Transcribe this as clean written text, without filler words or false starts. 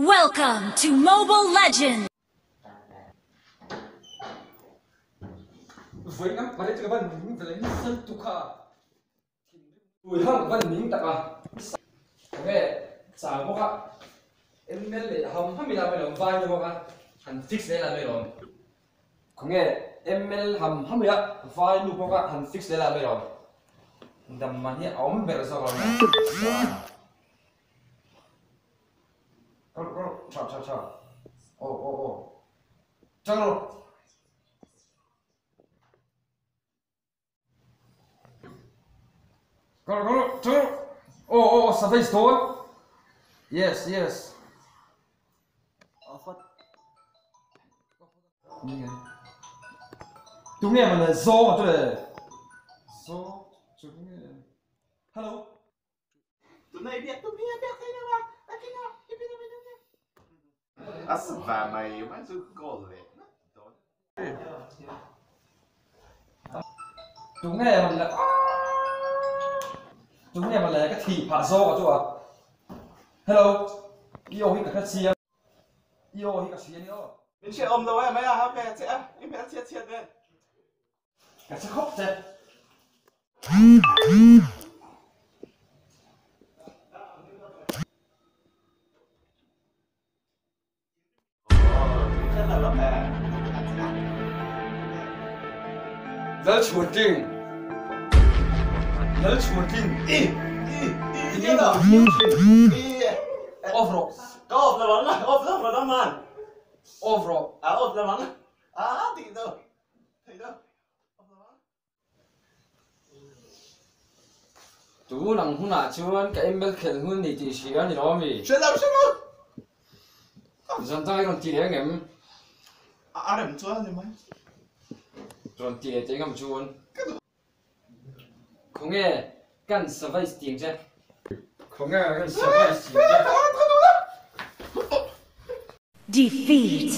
Welcome to Mobile Legends! Vawi ngam pare chu ka van ning vele nasa lutuk kha thinrim hang ka van ning tak a khawnge chau bawk a ML leh ham ham ila mai lawm vai bawk a han fix leh la mai lawm khawnge ML ham ham ila vai nu bawk a han fix leh la mai lawm dam mahni a awm ber zawk lo nia. Kal kal tha tha tha aw aw aw chang rawh. Kal kal chang rawh aw aw aw savage dawn yes yes. Tunge man le zawng a chu le zawng chu nge hello. Tuna i biak tum hi a biak thei lo a, a khin a, i bin a bin a nia. A sva mai mai chu goal leh ngat dawn. Tunge man le Tunge man le ka thih phah zawk a chu a. Hello, i aw hi ka hre chiang. I aw hi ka hria ni aw. Min hriat awm lo e mai a, ha ve che a, i hmel chhiat chhiat vel. Ka che khawp che. Lalchhuanting Lalchhuanting I I I I Off rawh Ka off lo ang off lo rawh man Off rawh A off lo ang a tih chu. Tun ang hunah chuan ka ML khelh hun ni tih hria a ni lo ami? Hre lo, hre lo! Zan dang i rawn ti leh angem? A rem chuan a ni mai. Rawn ti leh teh ngam chuan. Khawnge kan savais tiang che? Khawnge kan savais tiang che? Defeat.